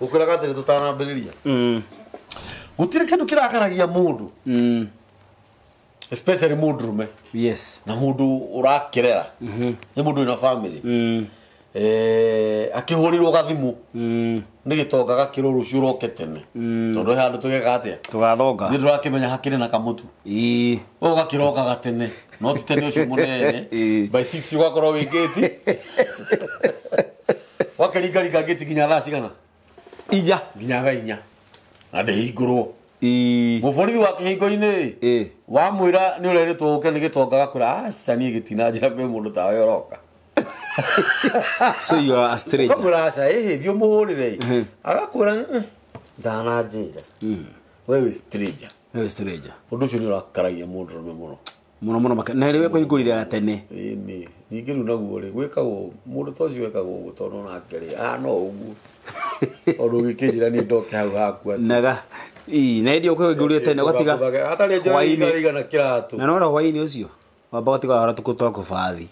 Gũkwĩraga atĩrĩ tũtanambĩrĩria. Gũtirĩ kĩndũ kĩrakaragia mũndũ. Especially mũndũrũme. Yes. Na mũndũ ũrakĩrera. Nĩ mũndũ wĩna family. Akĩhũrĩrwo gathimũ. Nĩ gĩtonga gakĩrwo rũciũ ũroke tene. Tondũ he handũ tũgeka atĩa? Tũgathonga. Nĩ ndũrakĩmenya hakĩrĩ na kamũtu. Ĩĩ. Ũgakĩrokaga tene. No ti tene ũcio mũnene. Ĩĩ. By 6 ũgakorwo wĩ gate. Wakĩringaringa gate nginya thaa cigana? Inya. Nginya thaa inya. Na ndĩhingũrwo. Ĩĩ. Mũborithi wa kĩhingo-inĩ Ĩĩ. wamwĩra nĩ ũrerĩtwo ũke nĩ gĩtonga gakwĩra aca niĩ gĩtina njĩra kwĩ mũndũ tawe ũroka. So you are a stranger. Ũkamwĩra aca ĩhĩ thiĩ ũmũhũrĩre agakwĩra ndananjĩra we wĩ stranger. Wewe stranger. Ũndũ ũcio nĩ ũrakaragia mũndũrũme mũno. Mũno mũno na rĩu kũhingũrire tene. Ĩni ningĩ rĩu naguo rĩ gwĩkagwo mũndũ ta ũcio wekagwo ũguo tondũ onake rĩ ahana o ũguo. Tondũ ũgĩkĩnjĩra niĩ ndoke hau haku atĩ. Naga. Ĩĩ, na hĩndĩ ũkũhingũrire tene ũgatiga. Hatarĩ njĩra hwaĩ-inĩ. igana kĩratũ. Na nona hwaĩ-inĩ ũcio wamba ũgatiga wahora tũkũ twa kũbathi.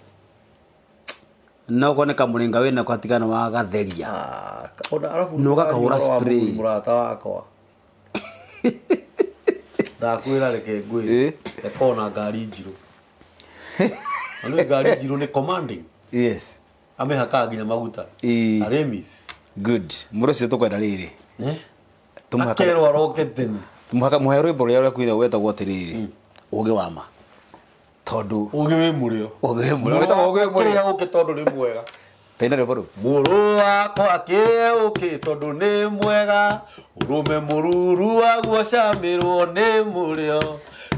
No ũkone kamũrĩnga wĩna ũgatigana wa gatheria. Ona arabu Na ũgakahũra ũhoro wa spray. mũthuri mũrata wakwa. Ndakwĩra reke ngwĩre. Ĩ. Ĩkoragwo na ngari njirũ. Na nĩ ngari njirũ nĩ commanding. Yes. Amĩhakaga nginya maguta. Ĩ. Aremis. Good. Mũndũ ũcio tũkwenda rĩrĩ. Eh? Tũmũhaka Akerwo aroke tene. tũmũhaka mũhe rwĩmbo rũrĩa rũrĩa wetagwo atĩrĩrĩ. Ũgĩ wa ma. Tondũ Ũgĩ wĩ mũrĩo. Ũgĩ wĩ mũrĩo. Wĩtagwo ũgĩ wĩ mũrĩo. Kĩrĩa ũkĩ tondũ nĩ mwega. Taina rwĩmbo rũu. Mũrũ wakwa akĩrĩa ũkĩ tondũ nĩ mwega. Ũrũme mũruru waguo camĩrwo nĩ mũrĩo.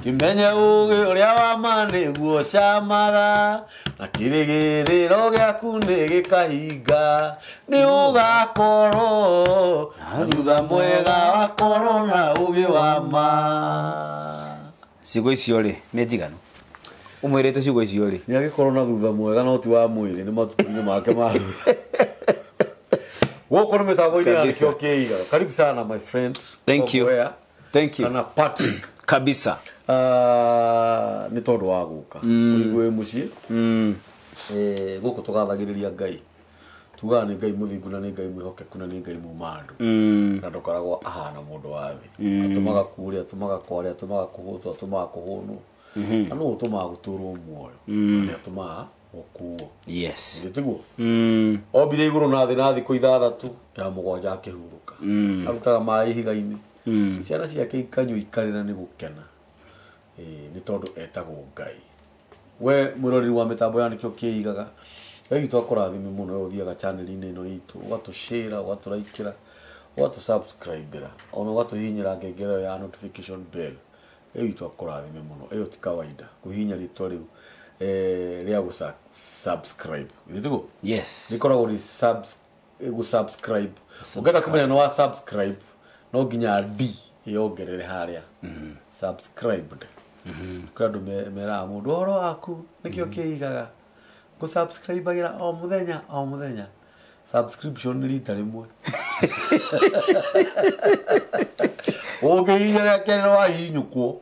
Kĩmenye ũgĩ ũrĩa wa ma nĩguo camaga. Na kĩrĩgĩrĩro gĩaku nĩ gĩkahinga. Nĩ ũgakorwo na thutha mwega wakorwo na ũgĩ wa ma. Ciugo icio rĩ nĩ njiganu. Ũmwĩrĩte ciugo icio rĩ. Nĩ agĩkorwo na thutha mwega no ti wa mwĩrĩ nĩ matukũ-inĩ make ma thutha. Gũkũ nĩ mĩtambo-inĩ ya Kabisa. Nĩkĩo Kĩiga. Karibu sana my friend. Thank you. Kongoea. Thank you. Kana Patrick. Kabisa. Nĩ tondũ wa gũka. Ũigue wĩ mũciĩ. Gũkũ tũgathagĩrĩria Ngai. Tugaga nĩ Ngai mũthingu na nĩ Ngai mwĩhokeku na nĩ Ngai muma andũ. Na ndũkoragwo ahana mũndũ wa thĩ. Atũmaga kure, atũmaga kware, atũmaga kũhũtwo, atũmaga kũhũnwo. Na nũ ũtũmaga gũtũrwo muoyo. Na nĩ atũmaga gũkuo. Yes. Githĩ tiguo? Ombire igũrũ na thĩ na thikũ ithathatũ ya mũgwanja akĩhurũka. Arutaga maĩ ihiga-inĩ. Ciana ciake ikanyua ikarĩra nĩ gũkena. Nĩ tondũ etagwo Ngai. We mwĩroreri wa mĩtambo ya Nĩkĩo Kĩigaga, Ngai witũ akũrathime mũno we ũthiaga channel-inĩ ĩno itũ, ũgatũshare, ũgatũraikĩra, ũgatũsubscribĩra, ona ũgatũhihinyĩra ngengere ĩyo ya notification bell. Ngai witũ akũrathime mũno. Ĩyo ti kawaida kũhihinya rĩtwa rĩu rĩa gũ subscribe. Githĩ tiguo? Yes. Rĩkoragwo rĩ gũ-subscribe. Ũngĩenda kũmenya nĩ wa subscribe no nginya D ĩyongerere harĩa. Subscribed. Kwĩ andũ meraga mũndũ ũhoro waku nĩkĩo kĩigaga. Ngũ-subscribe-agĩra o mũthenya o mũthenya. Subscription nĩ rita rĩmwe. Ũngĩhihinya rĩa kerĩ wahihinyũkwo.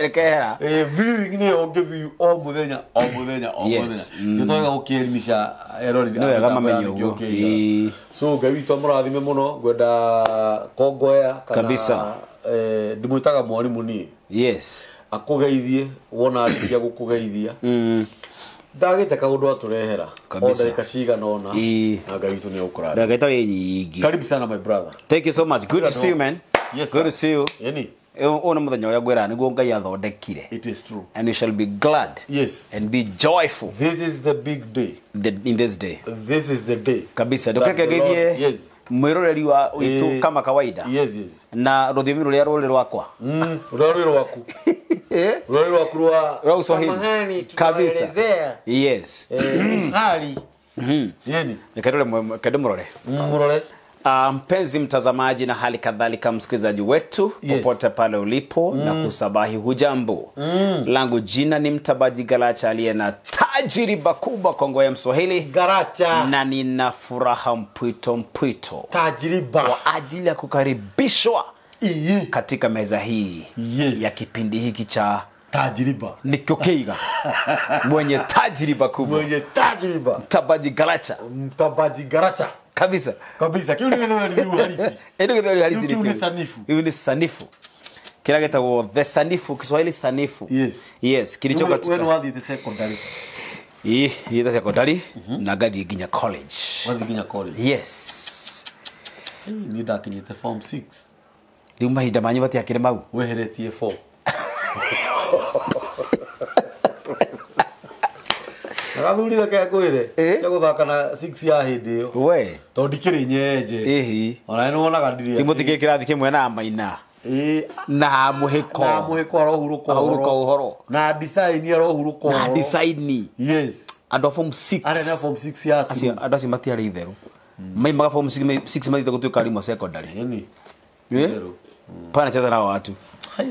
Rĩkehera. Viewing nĩyo ũngĩ-view o mũthenya o mũthenya o Yes. mũthenya. Nĩ twagega gũkĩelimisha eroreri Nĩ wega a mĩtambo ya mamenye Nĩkĩo ũguo. Kĩigaga. Ĩĩ. So Ngai witũ amũrathime mũno ngwenda Kongoea kana Kabisa. Ndimwĩtaga mwarimũ niĩ. Yes. Akũgeithie wona arĩkia gũkũgeithia. Ndagĩte kaũndũ atũrehera. Kabisa. O ndagĩka cigana ũna. Ĩĩ. Na Ngai witũ nĩ egũkũrathima. Ndagĩka itarĩ nyingĩ. Karibu sana my brother. Thank you so much. Good to see you man. Yes, Good sir. to see you. Ĩni. Ũyũ nĩ mũthenya ũrĩa ngwĩraga nĩguo Ngai athondekire. It is true. And we shall be glad. Yes. And be joyful. This is the big day. In this day. This is the day. Kabisa. That Ndũkeke the Lord- ngeithie Yes. mwĩroreri wa witũ kama kawaida. Yes, yes. Na rũthiomi rũrĩa rũrĩ rwakwa. Rũrĩa rwĩ rwaku. Rũrĩa rwaku rwa Rwa Uswahili. Samahani, Kabisa. tunaelezea. Yes. Hali. Yeni. Reke ndĩmũrore. Mũrore. Mpenzi mtazamaji na hali kadhalika msikilizaji wetu Yes. popote pale ulipo na kusabahi hujambo. Langu jina ni Mtabaji Galacha aliye na tajiriba kubwa Kongo ya Mswahili. Garacha. Na nina furaha mpwito mpwito Tajiriba. kwa ajili ya kukaribishwa Iye. katika meza hii Yes. ya kipindi hiki cha Tajiriba. Nĩkĩo Kĩiga. Mwenye tajiriba kubwa. Mwenye tajiriba. Mtabaji Galacha. Mtabaji Garacha. Kabisa. Kabisa kiu nĩ gĩthweri rĩu harisi. Ĩno gĩthweri harisi. Kĩu nĩ sanifu. Rĩu nĩ sanifu. Kĩrĩa gĩtagwo the sanifu, Kiswahili sanifu. Yes. Yes, kilicho katika. Wewe wathiĩte secondary. Ĩĩ, thiĩte secondary na ngathiĩ nginya college. Wathiĩ nginya college. Yes. Niĩ ndakinyĩte form 6. Rĩu mahinda manyu matiakĩrĩ mau. Weheretie 4. Agathurire ke ngwĩre Eh? cia gũthaka na 6 ya hĩndĩ ĩyo We. tondũ ndikĩrĩ nyenje. Ĩhi. Ona nĩ wonaga ndirĩ. Rĩu mũtikĩrĩ kĩrathi kĩmwe na maina. Ĩĩ. Na mũhĩko. Na mũhĩko arohurũka Ahurũka ũhoro. Na design arohurũka Na ũhoro. design. Yes. Andũ a form 6. Arĩa na form 6 ya Acio andũ acio matiarĩ itherũ. Maimaga form 6 mathiĩte gũtuĩka arimũ a secondary. Ĩni. Eh? Itherũ. Pana cheza na watu. Hai.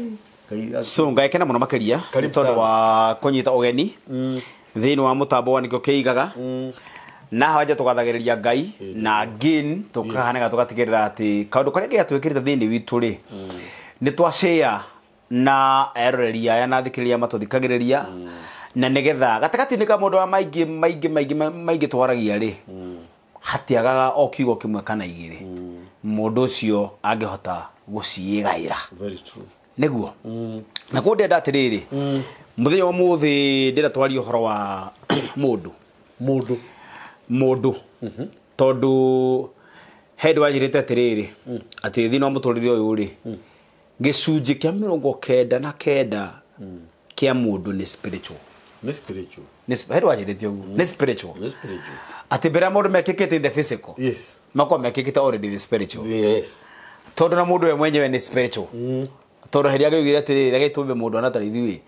Ngai So ngaikena mũno makĩria Karibu tondũ sana. wa kũnyita ũgeni thĩinĩ wa mũtambo wa nĩkĩo kĩigaga na haja tũgathagĩrĩria Ngai na again tũkahanĩka tũgatigĩrĩra atĩ kaũndũ karĩa Ngai atwĩkĩrĩte thĩinĩ witũ rĩ nĩ twacĩa na eroreri aya na athikĩrĩria matũthikagĩrĩria na nĩgetha gatagatĩ-inĩ ka maũndũ marĩa maingĩ maingĩ maingĩ maingĩ twaragia rĩ hatiagaga o kiugo kĩmwe kana igĩrĩ mũndũ ũcio angĩhota gũciĩgaĩra. Very true. Nĩguo na kũu ndĩrenda atĩrĩrĩ mũthenya wa ũmũthĩ ndĩrenda twarie ũhoro wa mũndũ. Mũndũ. Mũndũ tondũ he ndũ wanjĩrĩte atĩrĩrĩ atĩ thĩinĩ wa mũtũrĩre ũyũ rĩ gĩcunjĩ kĩa 99 kĩa mũndũ nĩ spiritual. Nĩ spiritual. Nĩ he ndũ wanjĩrĩte ũguo nĩ spiritual. Nĩ spiritual. Atĩ mbere ya maũndũ mekĩkĩte in the physical. Yes. Makorwo mekĩkĩte already the spiritual. Yes. Tondũ na mũndũ we mwenyewe nĩ spiritual. Tondũ hĩndĩ ĩrĩa atĩrĩrĩ agĩtũmbe mũndũ ana tarĩ ithuĩ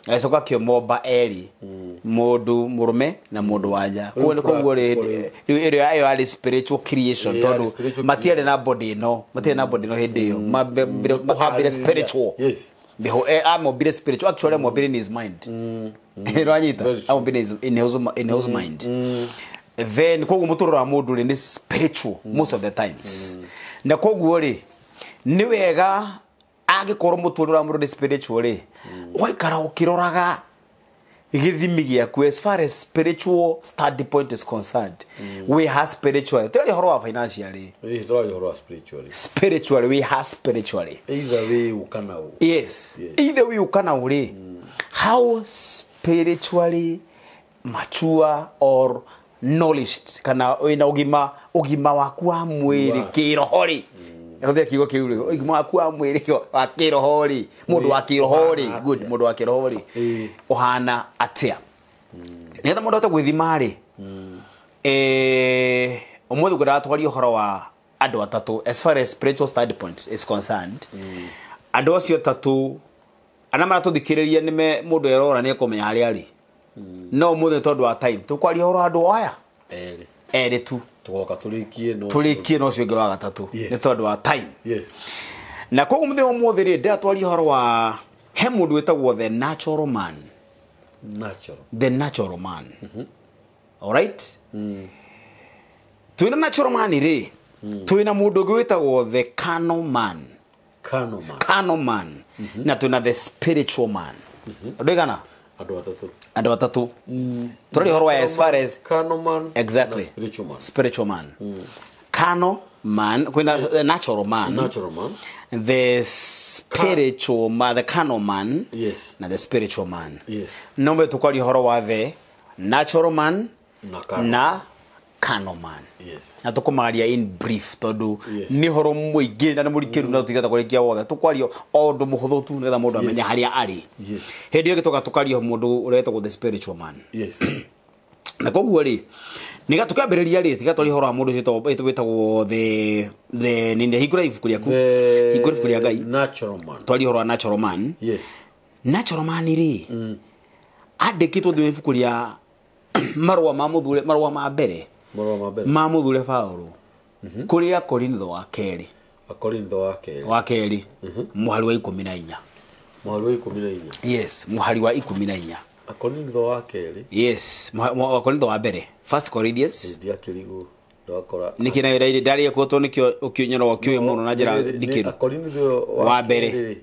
agĩcoka akĩmomba erĩ mũndũ mũrũme na mũndũ wanja koguo nĩ koguo rĩ rĩu ĩrĩa ĩyo yarĩ spiritual creation Yeah, tondũ spiritual matiarĩ na body ĩno matiarĩ na body ĩno hĩndĩ ĩyo mambire spiritual. Yes. Amombire spiritual actually amombire in his mind. Nĩwanyita? Very true. Amombire in his mind. Then koguo mũtũrĩre wa mũndũ rĩ nĩ spiritual most of the times. Na koguo rĩ nĩ wega angĩkorwo mũtũrĩre wa mũndũ nĩ spiritual rĩ ũgaikara ũkĩroraga gĩthimi gĩaku as far as spiritual study point is concerned. We have spiritual tũraria ũhoro wa financially. Ĩĩ tũraria ũhoro wa spiritually. Spiritually we have spiritually. Either way ũkana ũ. Yes. Yes. Either way ukana uri. How spiritually mature or knowledge kana wĩna ũgima ũgima waku wa mwĩrĩ kĩroho rĩ. Hũthĩra kiugo kĩu rĩ ũgima waku wa mwĩrĩ wa kĩroho rĩ mũndũ wa kĩroho rĩ good mũndũ wa kĩroho rĩ ũhana atĩa nĩgetha mũndũ ahote gwĩthima rĩ ũmũthĩ ngwendaga twarie ũhoro wa andũ atatũ as far as spiritual standpoint is concerned. Andũ acio atatũ arĩa maratũthikĩrĩria nĩ mũndũ erora nĩ ekũmenya harĩa arĩ no ũmũthĩ tondũ wa time tũkwaria ũhoro wa andũ aya Erĩ. erĩ tu Tũgoka tũrĩkie no tũrĩkie na ũcio ũngĩ wa gatatũ Yes. nĩ tondũ wa time. Yes. Na koguo mũthenya wa ũmũthĩ rĩ ndĩratwaria ũhoro wa he mũndũ wĩtagwo the natural man. Natural. The natural man. All right? Twĩna natural man rĩ twĩna mũndũ ũngĩ wĩtagwo the carnal man. Carnal man. Carnal man. Na twĩna the spiritual man. Andũ aigana? Andũ atatũ. Andũ atatũ. Tũraria ũhoro wa as far as carnal man. Exactly. Na spiritual man. Spiritual man. Carnal man, kwĩna the natural man. Natural man. The spiritual man, the carnal man. Yes. Na the spiritual man. Yes. No mbe tukwaria ũhoro wa the natural man Na carnal. na carnal man. Yes. Na tũkũmaria in brief tondũ Yes. nĩ ũhoro mũingĩ na nĩ mũrikĩru na tũtigata kũrĩkia wothe tũkwaria o ũndũ mũhũthũ tu nĩgetha mũndũ amenye harĩa arĩ. Yes. Hĩndĩ ĩyo ĩngĩ tũkaria mũndũ ũrĩa wĩtagwo the spiritual man. Yes. Na koguo rĩ nĩga tũkĩambĩrĩria rĩ tiga twaria ũhoro wa mũndũ ũcio wĩtagwo the nini hingũra ibuku rĩaku hingũra ibuku rĩa Ngai Natural man. twaria ũhoro wa natural man. Yes. Natural man rĩ andĩkĩtwo thĩinĩ wa ibuku rĩa marũa ma mũthure marũa ma mbere Marũa ma mbere. ma mũthure Paũlũ kũrĩ Akorintho wa kerĩ Akorintho wa kerĩ. wa kerĩ mũhari wa 14. Mũhari wa 14. Yes, mũhari wa 14. Akorintho wa kerĩ. Yes, Akorintho wa mbere. First Corinthians. Ndiakĩrigwo ndakora. Nĩkĩ na wĩra ndarĩ kuo nĩkĩo ũkĩnyora ũkĩũĩ mũno na njĩra ndikĩru. Akorintho Wa mbere. kerĩ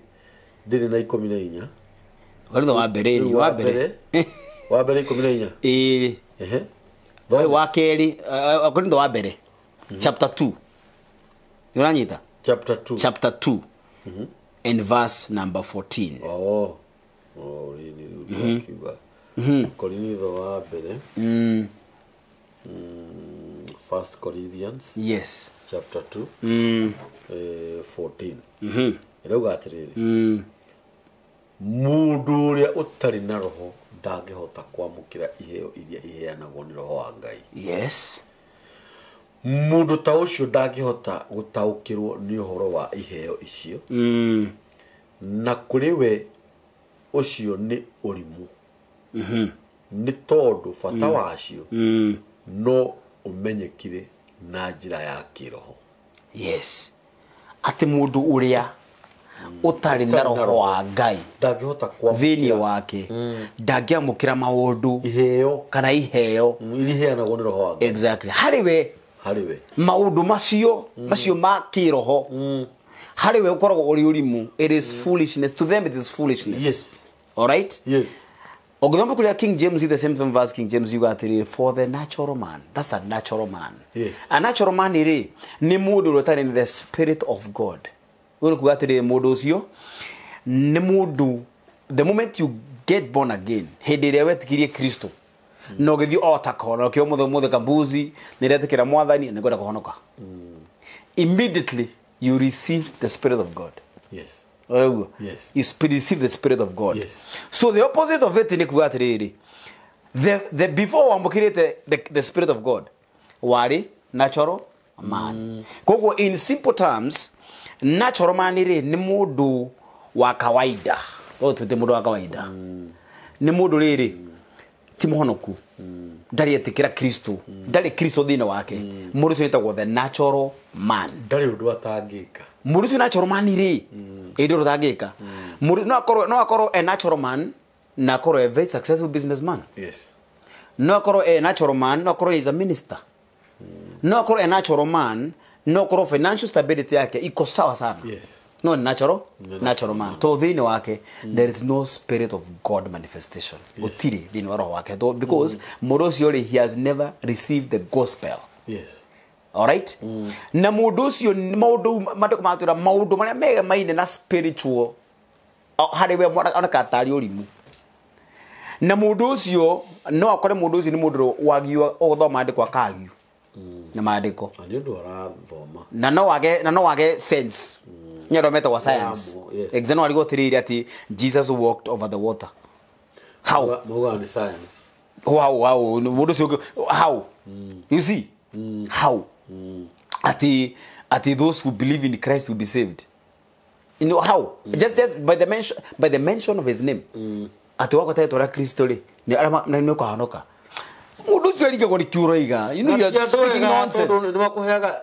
ndĩrĩ na 14. Akorintho wa mbere rĩ, wa mbere. Wa mbere 14. Ĩĩ. Ehe. Wa kerĩ, Akorintho wa mbere. Chapter 2. Ũranyita? Chapter 2. Chapter 2 and verse number 14. Oh. Oh, rĩrĩ rĩu akiuga. Korinitho wa mbere. First Corinthians. Yes. Chapter 2. 14. Ĩrauga atĩrĩrĩ. Mũndũ ũrĩa ũtarĩ na roho ndangĩhota kwamũkĩra iheo iria iheanagwo nĩ roho wa Ngai. Yes. Mũndũ ta ũcio ndangĩhota gũtaũkĩrwo nĩ ũhoro wa iheo icio. Na kũrĩ we ũcio nĩ ũrimũ. Nĩ tondũ bata wacio no ũmenyekire na njĩra ya kĩroho. Yes. Atĩ mũndũ ũrĩa ũtarĩ na roho wa Ngai ndangĩhota kwamũkĩra thĩinĩ wake ndangĩamũkĩra maũndũ iheo kana iheo iria iheanagwo nĩ roho wa Ngai. Exactly. Harĩ we harĩ we maũndũ macio ma kĩroho harĩ we ũkoragwo ũrĩ ũrimũ. It is foolishness to them, it is foolishness. Yes. All right? Yes. Ũngĩthoma kũrĩa King James, the same verse King James yuga atĩrĩrĩ, for the natural man. That's a natural man. Yes. A natural man rĩ nĩ mũndũ ũrĩa ũtarĩ na the spirit of God. Ũguo nĩ kuga atĩrĩrĩ, mũndũ ũcio nĩ mũndũ, the moment you get born again, hĩndĩ ĩrĩa wetĩkirie Kristo na ũgĩthiĩ o ta kora ũkĩo mũthĩ kambuzi nĩ ndetĩkĩra mwathani nĩ ngwenda kũhonoka, immediately you receive the spirit of God. Yes. Ũguo. Yes. You receive the spirit of God. Yes. So the opposite of it nĩ kuga atĩrĩrĩ, the before wamũkĩrĩte the spirit of God warĩ natural man. Koguo in simple terms, natural man rĩ nĩ mũndũ wa kawaida. Ũguo twĩte mũndũ wa kawaida. Nĩ mũndũ rĩrĩ ti mũhonoku, ndarĩ etĩkĩra Kristo, ndarĩ Kristo thĩinĩ wake. Mũndũ ũcio wĩtagwo the natural man. Ndarĩ ũndũ atangĩka. Mũndũ ũcio natural man rĩ ĩndĩ ũndũ ũtangĩka. Mũndũ no akorwo a natural man na akorwo a very successful businessman. Yes. No akorwo a natural man, no akorwo is a minister. No akorwo a natural man, no akorwo financial stability yake iko sawa sana. Yes. No natural man. To thĩinĩ wake there is no spirit of God manifestation. Gũtirĩ thĩinĩ wa roho wake. Because mũndũ ũcio rĩ, he has never received the gospel. Yes. All right? Na mũndũ ũcio maũndũ mandĩko matwĩra maũndũ marĩa megemaine na spiritual harĩ we oneka tarĩ ũrimũ. Na mũndũ ũcio no akore mũndũ ũcio nĩ mũndũ wagio ũgũthoma maandĩko akagio na maandĩko. Na nĩ ũndũ arathoma. Na no wage sense. Nĩ metagwo science. Yes. Example arigwo atĩrĩrĩ atĩ Jesus walked over the water. How? Maugaga nĩ science. How? Mũndũ ũcio how? You see? How? Ati those who believe in Christ will be saved. You know how? Just by the mention of his name. Ati wako tayo tora Kristo rĩ nĩ arĩa nĩ ũkahonoka. Mũndũ ũcio arigagwo nĩ kĩũroiga. You know you are speaking nonsense. Nĩ makũheaga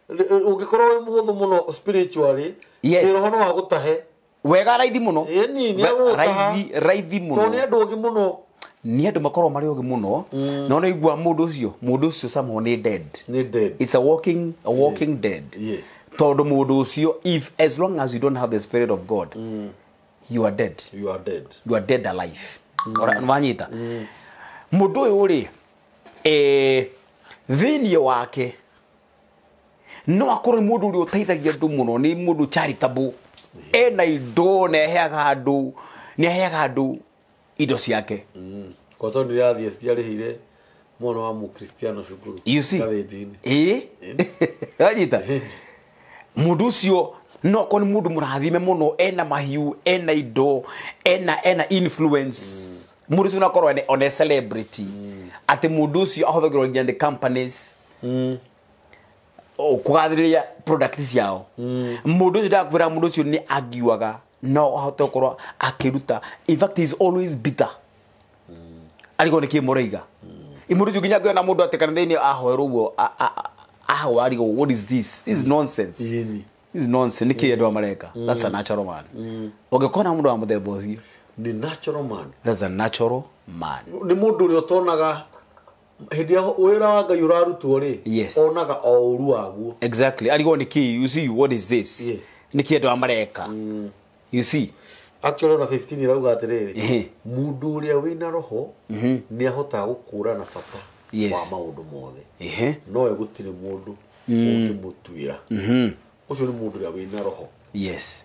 ũngĩkorwo wĩ mũhũthũ mũno spiritually. Yes. Roho no agũtahe. Wega raithi mũno. Ĩni nĩ agũgũtaha. Raithi mũno. Tondũ nĩ andũ ogĩ mũno. Nĩ andũ makorwo marĩ ogĩ mũno. Na ona igua mũndũ ũcio somehow nĩ dead. Nĩ dead. It's a walking dead. Yes. Tondũ mũndũ ũcio, if as long as you don't have the spirit of God, you are dead. You are dead. You are dead alive. Ora wanyita. Mũndũ ũyũ rĩ, thĩinĩ wake no akorwo nĩ mũndũ ũrĩa ũteithagia andũ mũno, nĩ mũndũ charitable, ena indo na aheaga andũ indo ciake. Kwa tondũ ndĩrathiĩ citiarĩhire mwana wa mũkristiano cukuru. You see? Ngathĩti-inĩ. Ĩĩ. Wanyita? Mũndũ ũcio no akorwo nĩ mũndũ mũrathime mũno, ena mahiũ, ena indo, ena influence. Mũndũ ũcio no akorwo one celebrity. Atĩ mũndũ ũcio ahũthagĩrwo nginya nĩ companies. Kũgathĩrĩria product ciao. Mũndũ ũcio ndakwĩra mũndũ ũcio nĩ angiuaga no ahote gũkorwo akĩruta. In fact he is always bitter. Arigwo nĩ kĩ mũraiga. Mũndũ ũcio nginya ngĩona mũndũ atĩ kana thĩinĩ ahoerwo ũguo ahoa arigwo what is this? This is nonsense. This is nonsense. Nĩ kĩ andũ mareka? That's a natural man. Ũngĩkona mũndũ wa mũthemba ũcio Nĩ natural man. That's a natural man. Nĩ mũndũ ũrĩa ũtonaga hĩndĩ ĩrĩa wĩra wa Ngai ũrarutwo rĩ, Yes. onaga o ũru waguo. Exactly. Arigwo nĩ kĩ? You see what is this? Yes. Nĩ kĩ andũ mareka? You see? Actually ona 15 irauga atĩrĩrĩ, mũndũ ũrĩa wĩna roho nĩ ahotaga gũkũũrana bata Yes. wa maũndũ mothe. Ehe. No we gũtirĩ mũndũ Ũngĩmũtuĩra. Ũcio nĩ mũndũ ũrĩa wĩna roho. Yes.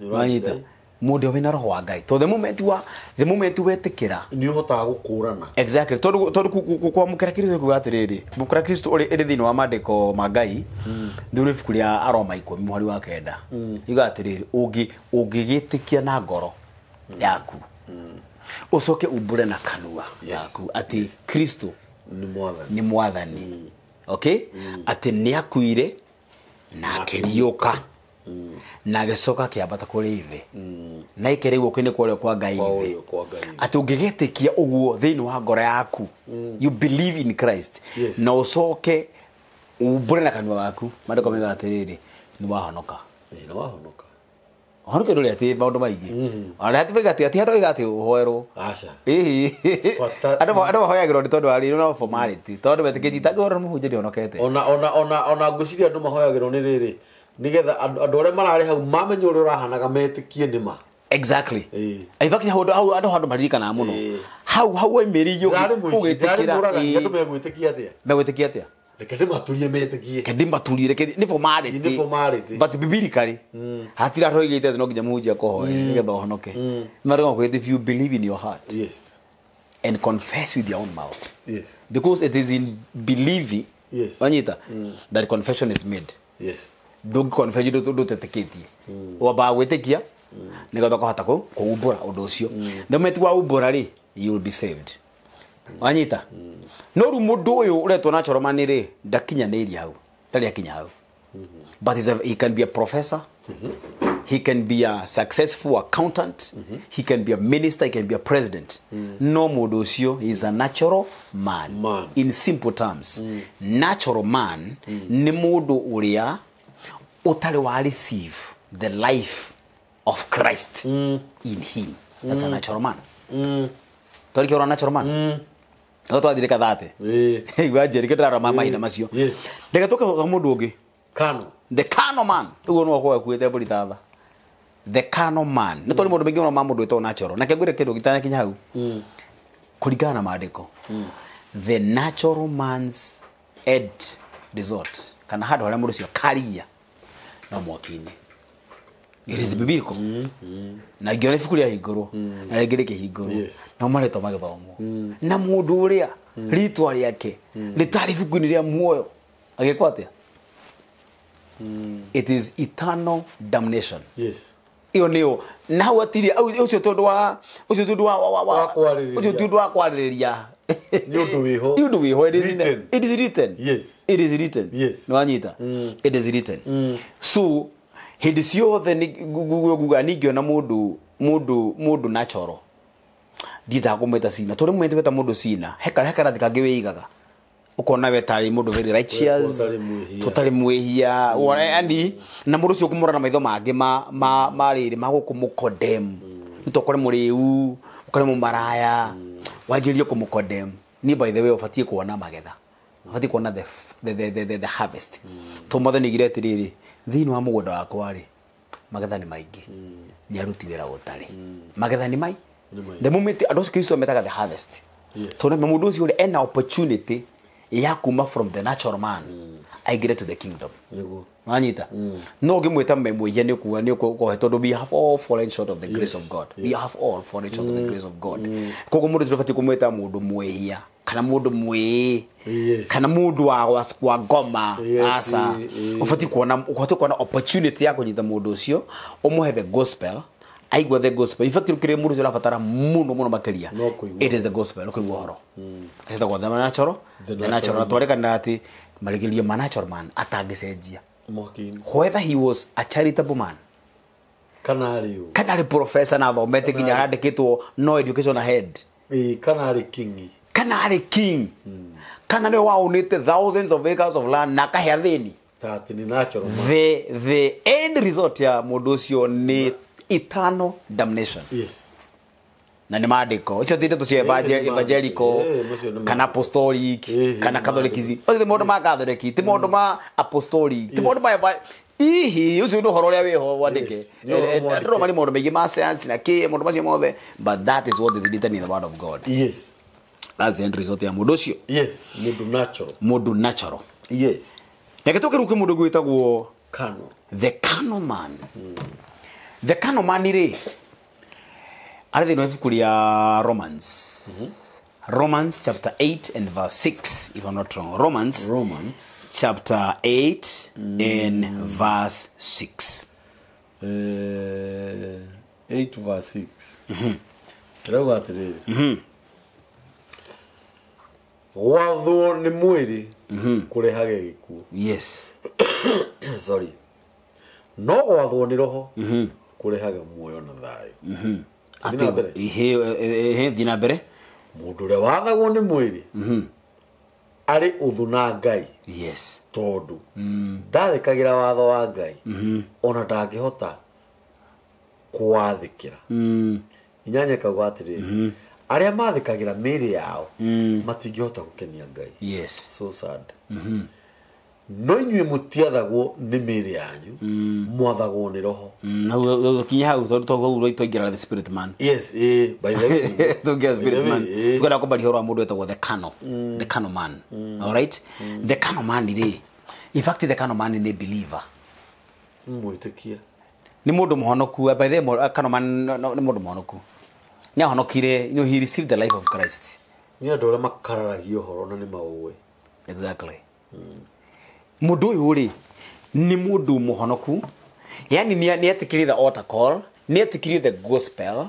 Nĩ Wanyita. ũranyita? Mũndũ ũrĩa wĩna roho wa Ngai. To the moment wa the moment wetĩkĩra. Nĩ ũhotaga gũkũrana. Exactly. Tondu tondu kwamũkĩra Kristo kuga atĩrĩrĩ, kwamũkĩra Kristo ũrĩ ĩrĩ thĩinĩ wa maandĩko ma Ngai, thĩinĩ wa ibuku rĩa Aroma 10 mũhari wa 9. Yuga atĩrĩrĩ, ũngĩgĩtĩkia na ngoro yaku, ũcoke umbũre na kanua yaku atĩ Kristo Nĩ mwathani. nĩ mwathani. Okay? Atĩ nĩ akuire na akĩriũka na agĩcoka akĩambata kũrĩ ithe na aikere guoko-inĩ kwa ũrĩo kwa Ngai Kwa ithe. ũrĩo kwa Ngai ithe. Atĩ ũngĩgĩtĩkia ũguo thĩinĩ wa ngoro yaku, you believe in Christ, Yes. na ũcoke umbũre na kanua gaku, maandĩko moigaga atĩrĩrĩ, nĩ wahonoka. Ĩĩ, nĩ wahonoka. Ũhonoke ndũrĩ atĩ maũndũ maingĩ, ona hatirĩ atĩ atĩ handũ oiga atĩ ũhoerwo. Aca. Ĩhĩ. Bata- Andũ mahoyagĩrwo nĩ tondũ wa rĩrĩ no formality, tondũ metĩkĩtie itangĩhorwo nĩ mũhunjia ndĩhonokete. Ona ngwĩciria andũ mahoyagĩrwo nĩ rĩrĩ nĩgetha andũ arĩa mararĩ hau mamenye ũrĩa ũrahanaga metĩkie nĩ ma. Exactly. Ĩĩ. In fact, hau hau andũ handũ maririkanaga mũno. Ĩĩ. Hau hau waimĩrĩirio Ndarĩ mũici, ndarĩ ũgĩtĩkĩra. mũragani, Ĩĩ. andũ megwĩtĩkia atĩa? Megwĩtĩkia atĩa? Reke ndĩmaturie metĩkie. Ke ndĩmaturie, reke nĩ formality. Nĩ formality. But biblically, hatirĩ handũ hoigĩte atĩ no nginya mũhunjia akũhoere nĩgetha ũhonoke. Marauga kwĩ if you believe in your heart Yes. and confess with your own mouth. Yes. Because it is in believing, Yes. wanyita, that confession is made. Yes. Ndũngĩ confess ndũtetĩkĩtie, wambaga gwĩtĩkia nĩgetha ũkahota kũumbũra ũndũ ũcio. The moment waumbũra rĩ, you will be saved. Wanyita. No rĩu mũndũ ũyũ ũretwo natural man rĩ, ndakinyanĩirie hau, ndarĩ akinya hau, but he can be a professor, he can be a successful accountant, he can be a minister, he can be a president. No mũndũ ũcio is a natural man. Man. In simple terms, natural man nĩ mũndũ ũrĩa ũtarĩ wa receive the life of Christ in him. That's a natural man. Twarĩkia ũrona natural man no twathire kathate. Ĩĩ. Igua njĩrĩ ndĩrarora mahinda macio. Yes. Reke tũke kwa mũndũ ũngĩ. Kano. The carnal man. Ũguo no akorwo akuĩte mbũri ta tha. The carnal man nĩ tondũ maũndũ maingĩ mũno ma mũndũ wĩtagwo natural, na kĩngwĩre kĩndũ gĩtanakinya hau, kũringana na maandĩko, the natural man's end result, kana handũ harĩa mũndũ ũcio akarigia no mwaki-inĩ. It is biblical, na ngĩona ibuku rĩahingũrwo na rĩngĩ rĩkĩhingũrwo. Yes. No marĩtwa magĩthomwo na mũndũ ũrĩa rĩtwa rĩake rĩtarĩ ibuku-inĩ rĩa muoyo agĩkwo atĩa? It is eternal damnation. Yes. Ĩyo nĩyo na hau atirĩ ũcio tondũ wa ũcio tondũ wa Wa kwarĩrĩria. Ũcio ti ũndũ wa kwarĩrĩria. Nĩ ũndũ wĩho. Nĩ ũndũ wĩho. It is Written. It is written. Yes. It is written. Yes. Nĩ wanyita? It is written. So hĩndĩ ciothe nĩ nguga ningĩona mũndũ natural, ndiendaga kũmwĩta sina, tondũ rĩmwe weta mũndũ sina he karathi kangĩ wĩigaga ũkona we tarĩ mũndũ very righteous. Ũtarĩ mwĩhia. Tũtarĩ mwĩhia. Wona, yani na mũndũ ũcio ũkũmũrora na maitho mangĩ ma rĩrĩ ma gũkũmũkondem, nĩ to ũkore mũrĩu, ũkore mũmaraya, wanjĩrĩrie kũmũkondem. Niĩ by the way ũbatiĩ kuona magetha, ũbatiĩ kuona the harvest, to mwathani oigire atĩrĩrĩ, thĩinĩ wa mũgũnda wakwa rĩ, magetha nĩ maingĩ, nĩ aruti wĩra gũtarĩ. Magetha nĩ mai. Nĩ maingĩ. The moment andũ acio Kristo metaga the harvest. Yes. Tondũ mũndũ ũcio ũrĩa ena opportunity ya kuma from the natural man aingĩre to the kingdom. Nĩguo. Wanyita? No ũngĩmwĩta mwĩhia nĩ ũkuga nĩ ũkũhe, tondũ we have all fallen short of the grace Yes. of God. We have all fallen short of the grace of God. Koguo mũndũ ũcio ndũbatiĩ kũmwĩta mũndũ mwĩhia kana mũndũ mwĩĩ Yes. kana mũndũ wa ngoma. Yes, Aca. Ũbatiĩ kuona opportunity ya kũnyita mũndũ ũcio, ũmũhe the gospel, aigua the gospel. In fact, kĩrĩa mũndũ ũcio arabatara mũno mũno makĩria, No kũigua. it is the gospel, ũkũigua ũhoro. Ĩtagwo the natural. The The natural. natural. Na twarĩkanĩra atĩ marigĩrĩrio ma natural man atangĩcenjia, Mwaki-inĩ. whether he was a charitable man Kana arĩ ũ. kana arĩ professor na athomete nginya arandĩkĩtwo no education ahead, Ĩĩ, kana arĩ king. Kana arĩ king, kana nĩwe waunĩte thousands of acres of land na akahe athĩni, Ta atĩ nĩ natural man. the end result ya mũndũ ũcio nĩ eternal damnation. Yes. Na nĩ maandĩko icio ti ndeto cia Ĩĩ, nĩ evangelical maandĩko. Ĩĩ, macio nĩ kana maandĩko. apostolic Ĩĩ, kana nĩ catholicism. Macio ti maũndũ ma Catholic, ti maũndũ ma apostolic, ti maũndũ ma ihi ũcio nĩ ũhoro ũrĩa wĩho wandĩke. Yes, nĩ ũhoro mwandĩke. Ndĩrona marĩ maũndũ maingĩ ma science na kĩ maũndũ macio mothe, but that is what is written in the word of God. Yes. That's the end result ya mũndũ ũcio. Yes, mũndũ natural. Mũndũ natural. Yes. Reke tũke rĩu kwĩ mũndũ ũngĩ wĩtagwo Kano. The Kano Man. The Kano Man rĩ arĩ thĩinĩ wa ibuku rĩa Romans. Romans chapter 8 and verse 6, if I'm not wrong. Romans chapter 8 and verse 6. 8 verse 6. Ĩrauga atĩrĩrĩ, gwathwo nĩ mwĩrĩ kũrehage gĩkuũ. Yes. Sorry. No gwathwo nĩ roho kũrehage muoyo na thayũ. Thiĩ na mbere. Ihe thiĩ na mbere. Mũndũ ũrĩa wathagwo nĩ mwĩrĩ arĩ ũthũ na Ngai. Yes. Tondũ ndathĩkagĩra watho wa Ngai ona ndangĩhota kũwathĩkĩra. Inyanya kauga atĩrĩrĩ, arĩa mathĩkagĩra mĩĩrĩ yao matingĩhota gũkenia Ngai. Yes. So sad. No inyuĩ mũtiathagwo nĩ mĩĩrĩ yanyu, mwathagwo nĩ roho. Na kinya hau tondũ hau twaingĩra the spirit man. Yes, by the way. Tũngĩra spirit man. By the way. Tukwenda kũmbaria ũhoro wa mũndũ wĩtagwo the Kano. The Kano Man. All right? The Kano Man rĩ, in fact the Kano Man nĩ believer. Mwĩtĩkia. Nĩ mũndũ mũhonoku. By the way, Kano Man nĩ mũndũ mũhonoku. Nĩ ahonokire, you know, he received the life of Christ. Nĩ andũ arĩa makararagia ũhoro na nĩ maũĩ. Exactly. Mũndũ ũyũ rĩ nĩ mũndũ mũhonoku, yani nĩ etĩkĩrire the altar call, nĩ etĩkĩrire the gospel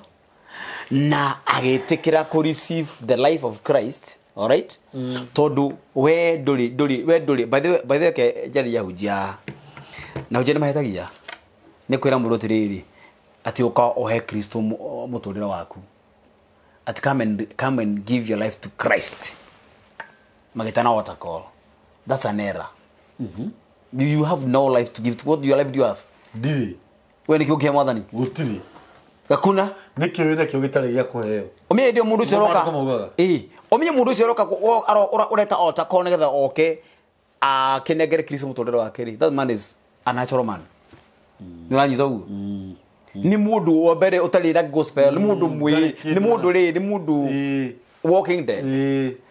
na agĩtĩkĩra kũ receive the life of Christ. All right? Tondũ we ndũrĩ by the way ke njarĩria hunjia na hunjia nĩ mahĩtagia nĩ kwĩra mũndũ atĩrĩrĩ atĩ ũka ũhe Kristo mũtũrĩre waku, atĩ come and give your life to Christ, magĩtana altar call. That's an error. You have no life to give. What your life do you have? Ndirĩ. We nĩ kĩo kĩa mwathani? Gũtirĩ. Gakuna? Nĩ kĩo wĩna kĩo gĩtarĩ gĩa kũheo. Ũmenye ndio mũndũ ũcio aroka. Maandĩko maugaga. Ĩĩ. Ũmenye mũndũ ũcio aroka ũreta altar call nĩgetha oke akĩnengere Kristo mũtũrĩre wake rĩ. That man is a natural man. Nĩ ũranyita ũguo? Nĩ mũndũ wa mbere ũtarĩ na gospel, nĩ mũndũ mwĩ, nĩ mũndũ rĩ, nĩ mũndũ walking dead.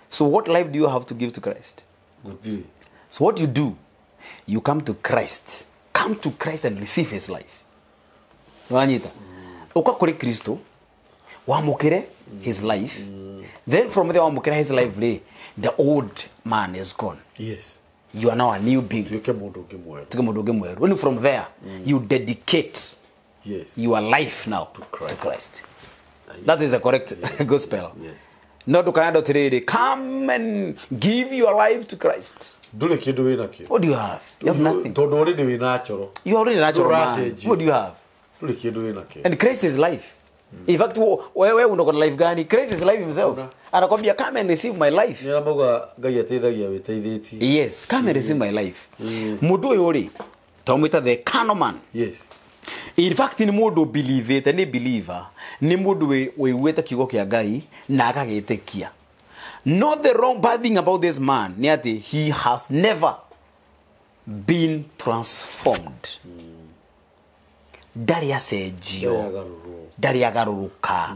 So what life do you have to give to Christ? Gũtirĩ. So what you do, you come to Christ. Come to Christ and receive his life. Wanyita. Uka kuri Kristo, wamukire his life. Then from there wamukire his life le, the old man is gone. Yes. You are now a new being. Tuke mundu ungi mweru. Tuke mundu ungi mweru. Only from there you dedicate your life now to Christ. To Christ. That is the correct gospel. Yes. No dukanado tiriri. Come and give your life to Christ. Ndũrĩ kĩndũ wĩna kĩo. What do you have? You have nothing. Tondũ already wĩ natural. You are already natural man. What do you have? Ndũrĩ kĩndũ wĩna kĩo. And Christ is life. In fact, wewe uko na life gani? Christ is life himself. Anakwambia come and receive my life. Nĩ arauga Ngai ateithagia wĩteithĩtie. Yes, come and receive my life. Mũndũ ũyũ rĩ, twamwĩta the Kano Man. Yes. In fact, nĩ mũndũ believete, nĩ believer, nĩ mũndũ wĩiguĩte kiugo kĩa Ngai na akagĩtĩkia. Not the wrong bad thing about this man, ni ati he has never been transformed. Ndari acenjio, ndari agarũrũka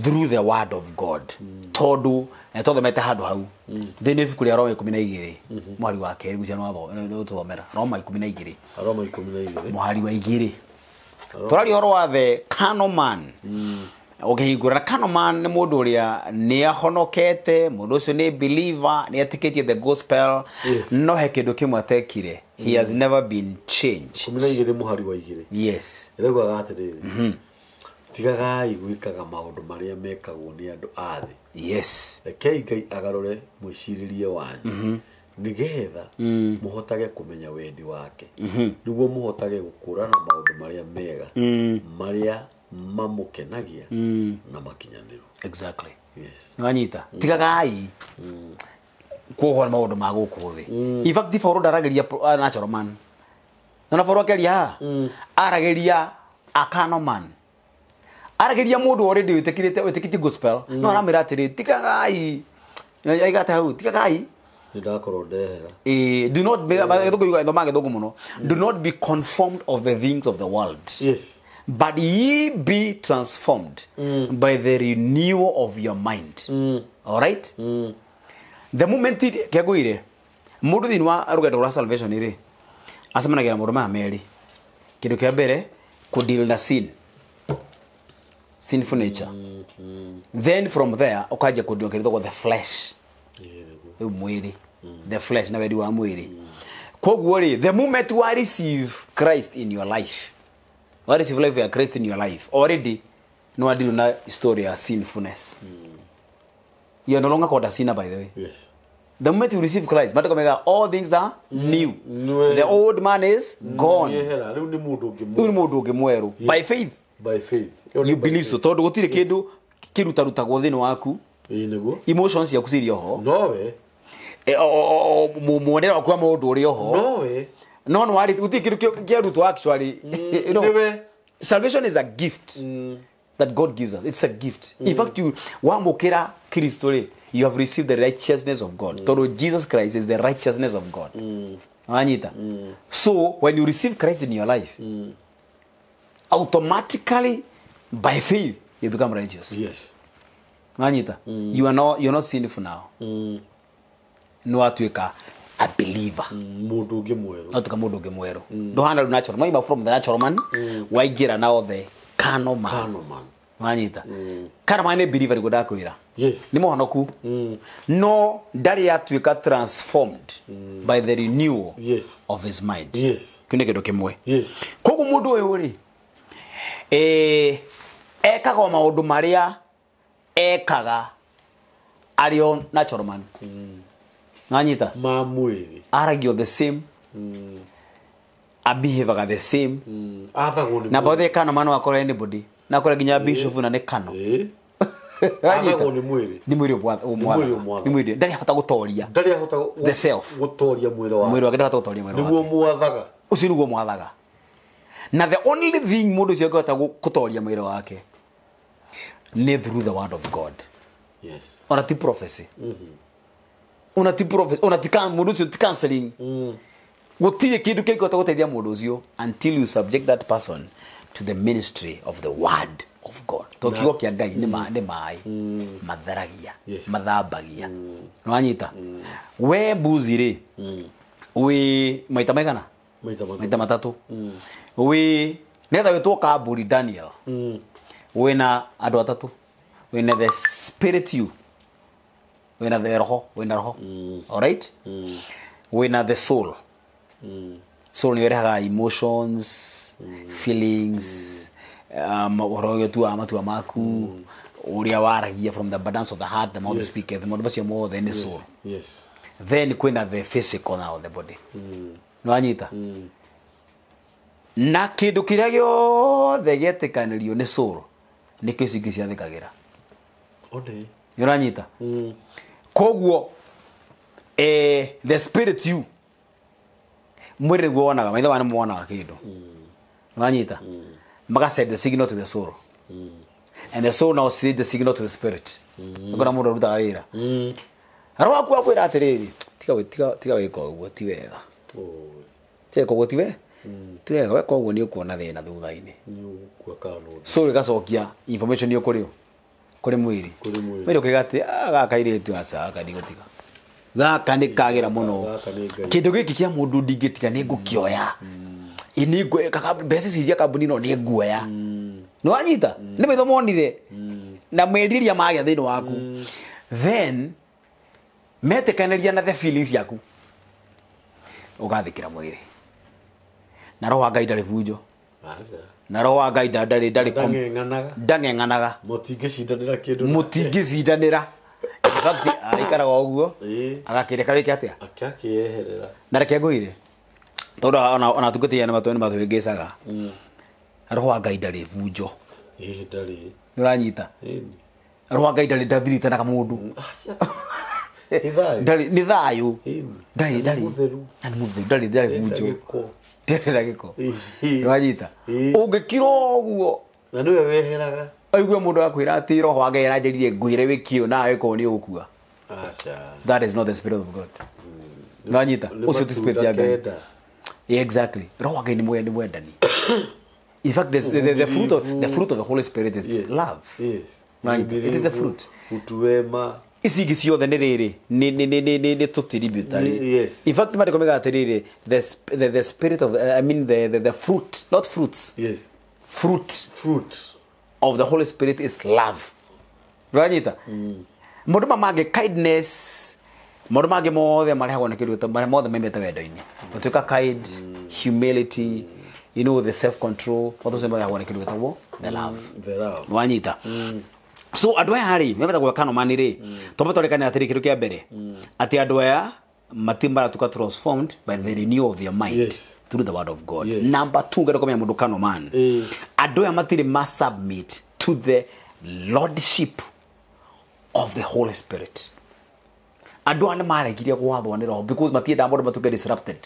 through the word of God. Tondu twathomete handũ hau thĩinĩ ibuku rĩa Roma 12 mwari wa kerĩ gucia no tũthomera Roma 12 Roma 12 mwari wa 2 tũraria ũhoro wa the Kano Man. Ũkĩhingũra na Kano Man nĩ mũndũ ũrĩa nĩ ahonokete, mũndũ ũcio nĩ believer, nĩ etĩkĩtie the gospel. No he kĩndũ kĩmwe atekire. He has never been changed. 12 mũhari wa 2. Yes. Ĩraugaga atĩrĩrĩ, tigagai gwĩkaga maũndũ marĩa mekagwo nĩ andũ a thĩ. Yes. Rekei Ngai agarũre mwĩcirĩrie wanyu nĩgetha mũhotage kũmenya wendi wake, nĩguo mũhotage gũkũrana maũndũ marĩa mega marĩa mamũkenagia na makinyanĩru. Exactly. Yes. Nĩwanyita? Tigagai kuohwo nĩ maũndũ ma gũkũ thĩ. In fact, Paul ndaragĩria natural man. Na Paul akĩaria haha, aragĩria a carnal man. Aragĩria mũndũ already wĩtĩkĩtie gospel, no aramwĩra atĩrĩ, tigagai, aigate hau, tigagai. Nĩndakorwo ndehera. Do not be, thoma gĩthũngũ mũno. Do not be conformed of the things of the world. Yes. But ye be transformed by the renewal of your mind. All right? The moment kĩangũire, Mundu thiini wa rugendo rwa salvation ri acemanagia na maundu maya meri. Kindu kia mbere ku deal na sin, sinful nature. Then from there ukanjia ku deal kindu the flesh. Riu mwiri, the flesh na wendi wa mwiri. Koguo ri the moment you receive Christ in your life, what is life ya Christ in your life already no deal na story ya sinfulness. You are no longer called a sinner, by the way. Yes. The moment you receive Christ, but all things are new. The old man is gone. By faith. By faith. You believe so. Tondu gutire kindu kirutarutagwo thiini waku. Emotions ciaku ciri oho. No we. Muonere waku wa maundu uri oho. No we. No no wari gutire kindu kiarutwo actually. You know, salvation is a gift that God gives us. It's a gift. In fact, you wamukira Kristo ri, you have received the righteousness of God. Toro Jesus Christ is the righteousness of God. Anita. So when you receive Christ in your life, automatically by faith you become righteous. Yes. Anita. You are not sinful now. No atuika a believer. Mundu ungi mweru. Atuika mundu ungi mweru. Nduhana natural. No, from the natural man. Waigira now the carnal man. Carnal man. Wanyita. Carnal man ni believer niguo ndakwira. Yes. Ni muhonoku. No ndari atuika transformed by the renewal yes. of his mind. Yes. Kiu ni kindu kimwe. Yes. Koguo mundu uyu ri ekaga o maundu maria ekaga ari o natural man. Wanyita. Ma mwiri. Aragio the same. Abehavior the same. Athagwo ni na bothe kana mano akora anybody na akora nginya bishop na ne kano. Athagwo ni mwiri. Ni mwiri umwathaga. Ni mwiri ndari ahota gutoria. Ndari ahota the self. Gutoria mwiri wake. Mwiri wake ndari ahota gutoria mwiri wake. Niguo mwathaga. Ucio niguo mwathaga. Na the only thing mundu ucio angĩhota gutoria mwiri wake ni through the word of God. Yes. Ona ti prophecy. Ona ti prophecy, ona ti mundu ucio ti counseling. Gutire kindu kĩngĩhota gũteithia mũndũ ũcio until you subject that person to the ministry of the word of God. To kiugo kĩa Ngai nĩ maĩ matheragia, mathambagia. Nĩwanyita? We mbuzi rĩ, wĩ maita maigana? Maita matatũ. Wĩ nĩgetha wĩtwo kambũri Daniel, wĩna andũ atatũ. Wĩna the spirit you, wĩna the roho, wĩna roho. All right? Wĩna the soul. Soul ni rehaga emotions, feelings, uhoro ũyũ matua maku, ũrĩa waragia from the abundance of the heart, the mouth speaketh, maũndũ macio mothe nĩ soul. Yes. Then kwĩna the physical now, the body. Nĩwanyita? Na kĩndũ kĩrĩa gĩothe gĩetĩkanĩrio nĩ soul nĩkĩo ici ingĩ ciathĩkagĩra. Nĩũranyita? Koguo the spirit you mwiri guo wonaga maitho mane monaga kindu. Nĩwanyita? Maka send the signal to the soul. And the soul now send the signal to the spirit. Ngona mundu arutaga wira. Roho waku akwira atiriri, tiga wika uguo ti wega. Tiga uguo ti wega. Ti wega weka uguo ni ukuona thina thutha-ini. Soul igacokia information iyo kuri kuri mwiri. Mwiri ukiga ati gaka kairitu aca gaka ndigutiga. Gaka nĩ kagĩra mũno. Kĩndũ gĩkĩ kĩa mũndũ ndingĩtiga nĩ ngũkĩoya. Nĩ mbeca ici cia kambuni no nĩ nguoya. Nĩwanyita? Nĩ maitho monire. Na meriria magĩa thĩinĩ waku. Then metĩkanĩria na the feelings ciaku. Ũgathĩkĩra mwĩrĩ. Na roho wa Ngai ndarĩ bunjo. Na roho wa Ngai ndarĩ ndang'eng'anaga. Mũtingĩcindanĩra kĩndũ. Mũtingĩcindanĩra. In fact, aikaraga ũguo agakĩreka wĩke atĩa? Akĩeherera. Na reke ngwĩre tondũ ona tungatĩria nĩ matũhĩngĩcaga. Roho wa Ngai ndarĩ bunjo. Ndarĩ. Nĩũranyita? Roho wa Ngai ndarĩ ndathiritanaga mũndũ. Ndarĩ nĩ thayũ. Ndarĩ ndarĩ. Na nĩ mũtheru ndarĩ ndarĩ bunjo. Ndarĩ na gĩko. Nĩwanyita? Ũngĩkira ũguo na nĩwe weheraga. Aigue mundu akwira ati roho wa Ngai aranjĩrire ngwĩre wĩke ũũ nawe korwo nĩ ũgũkua. Aca. That is not the spirit of God. Nĩwanyita? Ũcio ti spirit ya Ngai. Exactly. Roho wa Ngai nĩ mwendani. In fact, the fruit of the Holy Spirit is love. Yes. Right? It is a fruit. Utu wema. Ici ingĩ ciothe nĩ rĩrĩ nĩ tũtributary. Yes. In fact maandĩko maugaga atĩrĩrĩ, the spirit of I mean the fruit, not fruits. Yes. Fruit. Fruit of the Holy Spirit is love. Ranyita. Maũndũ maya mangĩ kindness, maũndũ mangĩ mothe marehagwo nĩ kĩndũ marĩa mothe maimĩte wendo-inĩ. Gũtuĩka kind, humility, you know, the self control, maũndũ macio marehagwo nĩ kĩndũ gĩtagwo the love. The love. Wanyita. So andũ aya rĩ metagwo kanomani rĩ, twambe twarĩkane atĩrĩ kĩndũ kĩa mbere atĩ andũ aya matirĩ maratuĩka transformed by the renewal of their mind. Yes. Through the word of God. Yes. Number 2 ngenda kũmenya mũndũ kanoman. Andũ aya matirĩ ma submit to the lordship of the Holy Spirit. Andũ aya nĩ maregire gwathwo nĩ roho because matiendaga maũndũ matuĩke disrupted.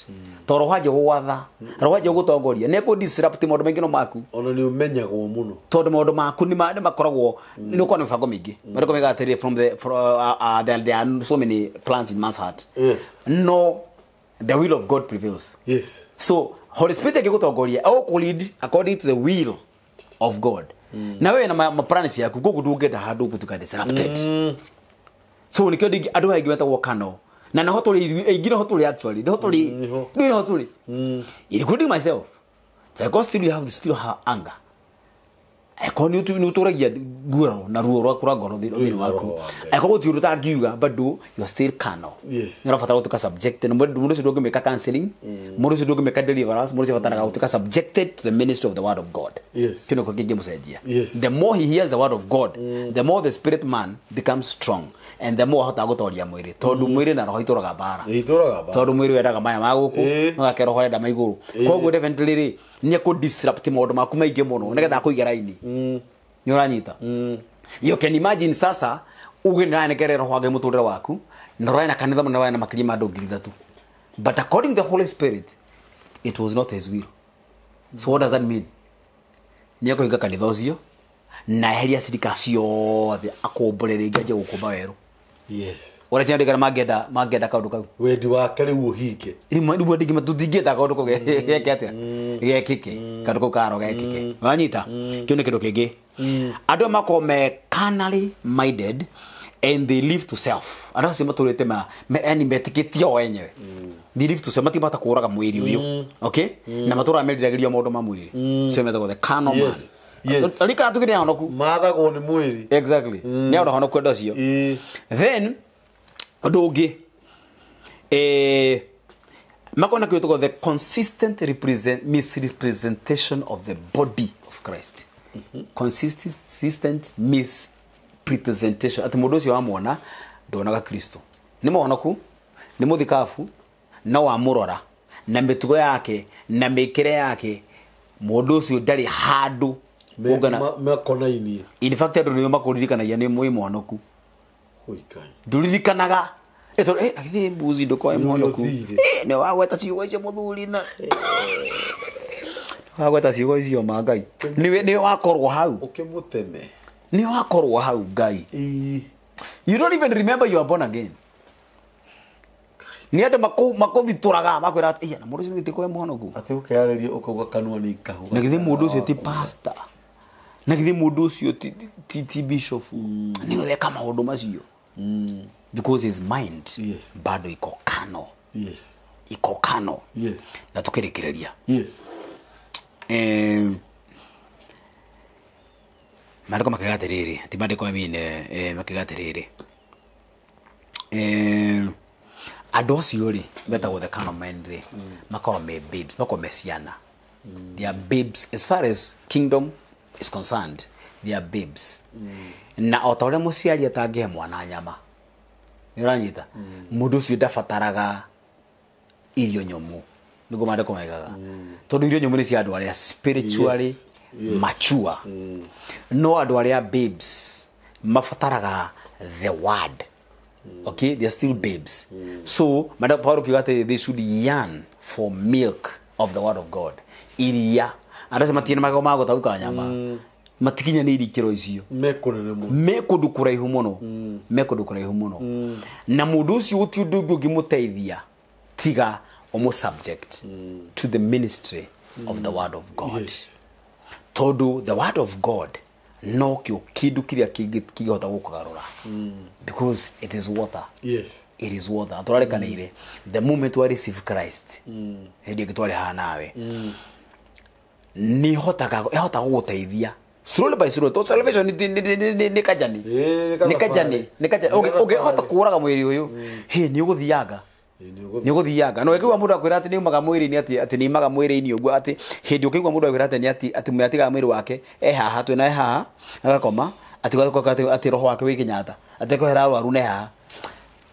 Tondũ roho anjia gũgwatha, roho anjia gũgũtongoria, nĩ ekũ disrupt maũndũ maingĩ no maku. Ona nĩ ũmenyagwo mũno. Tondũ maũndũ maku nĩ makoragwo nĩ ũkoragwo na mĩbango mĩingĩ. Maandĩko maugaga atĩrĩrĩ, from the from, there are so many plans in man's heart. Yes. No, the will of God prevails. Yes. So Holy Spirit angĩgũtongoria egũkũ lead according to the will of God. Na wewe na ma plans yaku koguo ndũngĩenda handũ gũtuĩka disrupted. So nĩkĩo andũ aingĩ metagwo kano. Na noho tũrĩ ithuĩ aingĩ noho tũrĩ actually noho tũrĩ Nĩho. noho tũrĩ. Including myself. So I still have anger. Eko nĩ ũtũragia nguraro na ruo rwaku rwa ngoro thĩinĩ waku. Eko gũtirĩ ũndũ ũtangiuga bado you are still carnal. Yes. Nĩ ũrabatara gũtuĩka subjected. Na mũndũ ũcio ndũngĩmĩka counseling, mũndũ ũcio ndũngĩmĩka deliverance, mũndũ ũcio abataraga gũtuĩka subjected to the ministry of the word of God. Yes. Kĩu nĩkĩo kĩngĩmũcenjia. Yes. The more he hears the word of God, the more the spirit man becomes strong and the more ahotaga gũtoria mwĩrĩ. Tondũ mwĩrĩ na roho itũraga mbara. Itũraga mbara. Tondũ mwĩrĩ wendaga maya ma gũkũ, no gake roho enda ma igũrũ. Koguo definitely rĩ, nĩ ekũ disrupt maũndũ maku maingĩ mũno nĩgetha akũige raini. Nĩ ũranyita? You can imagine sasa uge nĩ ũranengere roho wa Ngai mũtũrĩre waku na ũrarĩ na kanitha mũnene warĩ na makĩria ma andũ 3,000. But according to the Holy Spirit, it was not his will. So what does that mean? Nĩ ekũhinga kanitha ũcio na eherie acirika ciothe akũmbũre rĩngĩ anjie gũkũmba werũ. Yes. Ũrĩa ciana ndĩkana mangĩenda kaũndũ kau. Wendi wake rĩu ũhinge. Rĩu rĩu tũtingĩenda kaũndũ kau geke atĩa? Gekĩke. Kaũndũ kau karo gekĩke. Wanyita? Kĩu nĩ kĩndũ kĩngĩ. Andũ makoragwo me carnally minded and they live to self. Andũ acio matũrĩte yani metĩkĩtie o enyewe. They live to self, matingĩhota kũũraga mwĩrĩ ũyũ. Okay? Na matũraga meriragĩria maũndũ ma mwĩrĩ. Cio metagwo the carnal man. Yes. Yes. Arika tuge nĩ ahonoku. Mathagwo nĩ mwĩrĩ. Exactly. Nĩ andũ ahonoku andũ acio. Then ũndũ ũngĩ, makona kĩndũ the consistent misrepresentation of the body of Christ. Consistent misrepresentation. Atĩ mũndũ ũcio wamwona ndonaga Kristo. Nĩ mũhonoku, nĩ mũthikabu, no wamũrora na mĩtugo yake na mĩkĩre yake, mũndũ ũcio ndarĩ handũ ũngana Mekonainie. In fact andũ nĩo makũririkanagia nĩ mwĩ mũhonoku. Ndũririkanaga. Agithĩ mbuzi ndũkoe mũhonoku. Nĩ wagweta ciugo icio mũthuri na wagweta ciugo icio ma Ngai. Nĩ wakorwo hau. Ũkĩmũteme. Nĩ wakorwo hau Ngai. You don't even remember you are born again. Nĩ andũ makũthitũraga makwĩra atĩ, na mũndũ ũcio ti koe mũhonoku. Atĩ ũkeyarĩria ũkauga kanua nĩ ikahuga. Na githĩ mũndũ ũcio ti pastor. Na githĩ mũndũ ũcio ti bishop. Nĩwe weka maũndũ macio. Because his mind, yes, bado iko kano. Yes. Iko kano. Yes. Na tukĩrĩkĩrĩria. Yes. Maandĩko makiuga atĩrĩrĩ, ti maandĩko I mean, makiuga atĩrĩrĩ. Andũ acio rĩ metagwo the carnal men rĩ, makoragwo me babes, makoragwo me ciana. They are babes as far as kingdom is concerned. They are babes. Na o ta ũrĩa mũciari atangĩhe mwana nyama, nĩ ũranyita, mũndũ ũcio ndabataraga irio nyũmũ, nĩguo maandĩko maigaga. Tondũ irio nyũmũ nĩ cia andũ arĩa spiritually Yes. Yes. mature. No andũ arĩa babes mabataraga the word. Okay, they are still babes. So Madam Paul kiuga atĩ they should yearn for milk of the word of God. Iria andũ acio matirĩ na magego ma gũtaũka nyama, matikinyanĩirie ikĩro icio, Me kũnene mũno, me kũndũ kũraihu mũno, me kũndũ kũraihu mũno. Na mũndũ ũcio gũtirĩ ũndũ ũngĩ ũngĩmũteithia tiga ũmũ subject to the ministry of the word of God. Yes. Tondũ the word of God No kĩo kĩndũ kĩrĩa kĩngĩhota gũkũgarũra. Because it is water. Yes. It is water. Tũrarekanĩire the moment wa receive Christ. Hĩndĩ ĩngĩ twarĩ haha nawe. Nĩ hotaga gũgũteithia slowly by slowly. To salvation nĩ kajani. Nĩ kajani, nĩ kajani. Ũngĩhota kũũraga mwĩrĩ ũyũ, hĩ nĩ ũgũthianga. Nĩ ũgũthianga. No ũkĩigua mũndũ akwĩra atĩ nĩ umaga mwĩrĩ-inĩ, atĩ nĩ umaga mwĩrĩ-inĩ ũguo, atĩ hĩndĩ ũkĩigua mũndũ akwĩra atĩ nĩ atĩ mwĩatigaga mwĩrĩ wake e haha, twĩna e haha, agakoma, atĩ roho wake wĩ Kenyatta, atĩ kwehera arwaru ne haha.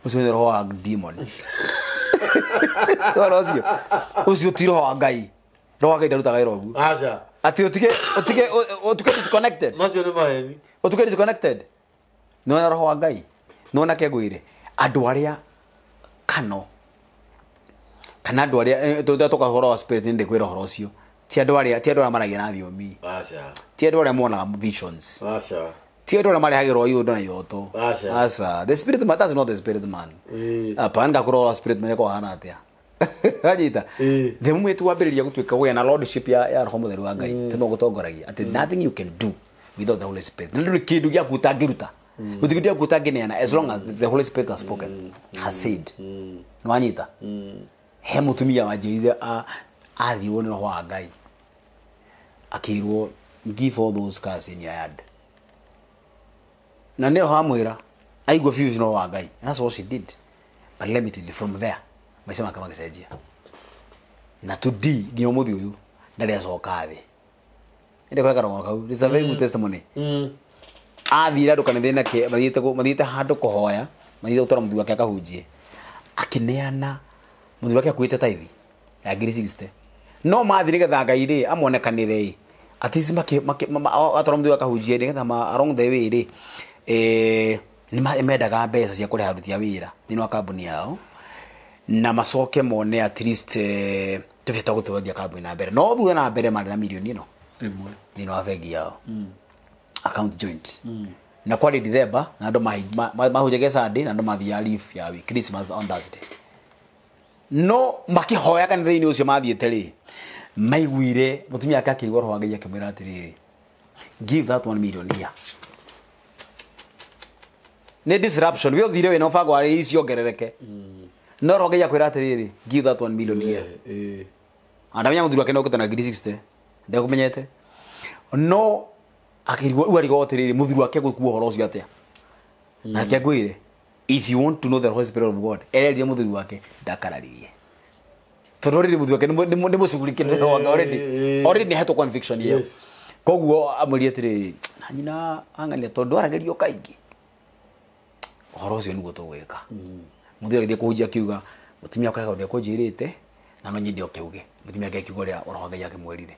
Ũcio nĩ roho wa demon. Ũcio ũcio ti roho wa Ngai. Roho wa Ngai ndarutaga wĩra ũguo. Aca. Atĩ ũtuke disconnected. Macio nĩ maheni. Ũtuke disconnected. Nĩwona roho wa Ngai. Nĩwona kengwĩre andũ arĩa kano kana andũ arĩa tũka ũhoro wa spirit nĩ ndĩkwĩra ũhoro ũcio. Ti andũ arĩa maragia na thiomi. Aca. Ti andũ arĩa monaga visions. Aca. Ti andũ arĩa marehagĩrwo iũndũ na iroto. Aca. Aca. The spirit man, that's not the spirit man. Hapana ngakũrora wa spirit man ĩkoragwo hana atĩa. Anyita. The moment wambĩrĩria gũtuĩka kũgĩa na lordship ya roho mũtheru wa Ngai, tondũ gũtongoragia atĩ nothing you can do without the Holy Spirit. Ndũrĩ kĩndũ gĩaku ũtangĩruta. Gũtirĩ kĩndũ gĩaku ũtangĩneana as long as the Holy Spirit has spoken, has said. Nĩwanyita? He mũtumia wanjĩrire athiirwo nĩ roho wa Ngai. Akĩrwo give all those cars in your yard. Na nĩ roho amwĩra aigua biũ nĩ roho wa Ngai. That's what she did. But let me tell you, from there maica make magĩcenjia. Na to D nginya ũmũthĩ ũyũ ndarĩ acoka thĩ. Nĩ kweka roho kau. It's a very good testimony. Athire andũ kanitha-inĩ nake mathiĩte handũ kũhoya, mathiĩte gũtwara mũthuri wake akahunjie. Akĩneana mũthuri wake akuĩte tithe ya 60. No mathire nĩgetha Ngai rĩ amonekanĩre ĩ. At least atwara mũthuri wake akahunjie nĩgetha along the way rĩ nĩ mendaga mbeca cia kũrĩha aruti a wĩra thĩinĩ wa kambuni yao. Na macoke mone at least tũbĩta gũtwarithia kambuni na mbere. No thutha na mbere marĩ na milioni ĩno ĩmwe thĩinĩ wa bengi yao. Account joint. Na kwarĩ December na andũ mahunjagia Sunday na andũ mathiaga leave ya week Christmas on Thursday. No makĩhoya kanitha-inĩ ũcio mathiĩte rĩ, maiguire mũtumia wake akĩigua roho wa Ngai akĩmwĩra atĩrĩrĩ, give that 1 million here. Nĩ disruption we ũthire wĩna mũbango wa icio ongerereke. No roho Ngai akwĩra atĩrĩrĩ, give that 1 million here. Andamenya mũthuri wake nĩokĩte na 60 ndekũmenyete. No akĩrigwo rĩu arigwo atĩrĩrĩ, mũthuri wake gũkua ũhoro ũcio atĩa. Nake angwĩre, if you want to know the Holy Spirit of God, ererire mũthuri wake ndakararirie. Tondũ already mũthuri wake nĩ mũcugurike nĩ roho wake already. Already nĩ ahetwo conviction ĩyo. Koguo amwĩrire atĩrĩrĩ, na nyina ang'ania tondũ aragĩrio kaingĩ. Ũhoro ũcio nĩguo tũgwĩka. Mũthuri agĩthiĩ kũhunjia akiuga, mũtumia wake ũrĩa kũnjĩrĩte na no nyende oke uge. Mũtumia wake akiuga ũrĩa roho wa Ngai akĩmwĩrire.